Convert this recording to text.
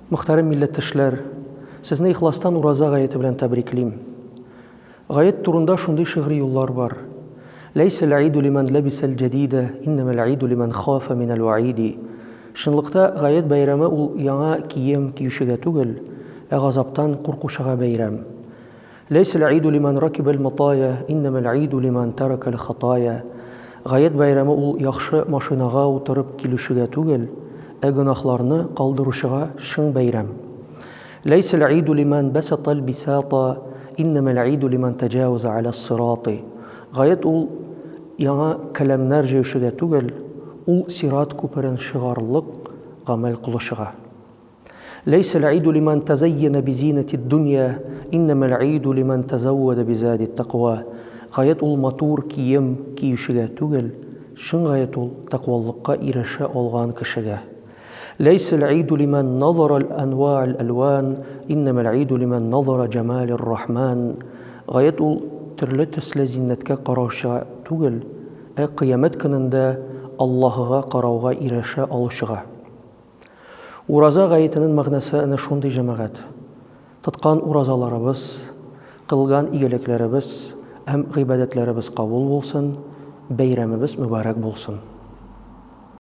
Мөхтәрәм милләттәшләр, сезне ихластан Ураза гаете белән тәбриклим. Гает турында шундый шигъри юллар бар. Ләйсәл гыйду лимән ләбисәл җәдидә, иннәмәл гыйду лимән хафа минәл вәгыйди. Чынлыкта гает бәйрәме ул яңа кием киючегә түгел, ә газаптан куркучыга бәйрәм. Ләйсәл гыйду лимән ракибәл матая, иннәмәл гыйду лимән тәрәкәл хатая. Гает бәйрәме ул яхшы машинага утырып килүчегә түгел, ә гөнаһларны калдыручыга чын бәйрәм. Ләйсәл гыйду лимән бәсәтәл бисата, иннәмәл гыйду лимән тәҗаваза галәс сирати. Гает ул яңа келәмнәр җәючегә түгел, ул сират күперен чыгарлык гамәл кылучыга. Ләйсәл гыйду лимән тәзәййәнә бизинәтид дөнья, иннәмәл гыйду лимән тәзәввәдә бизадит тәкъва. Гает ул матур кием киючегә түгел, чын гает ул тәкъваллыкка ирешә алган кешегә. Ләйсәл гыйду лимән назара әл-әнва'л әлван, иннәмәл гыйду лимән назара җәмалир рахман. Гает ул төрле төсле зиннәткә караучыга түгел, ә кыямәт көнендә Аллаһыга карауга ирешә алучыга. Ураза гаетенең мәгънәсе әнә шундый, җәмәгать. Тоткан уразаларыбыз, кылган игелекләребез һәм гыйбадәтләребез кабул булсын, бәйрәмебез мөбарәк булсын.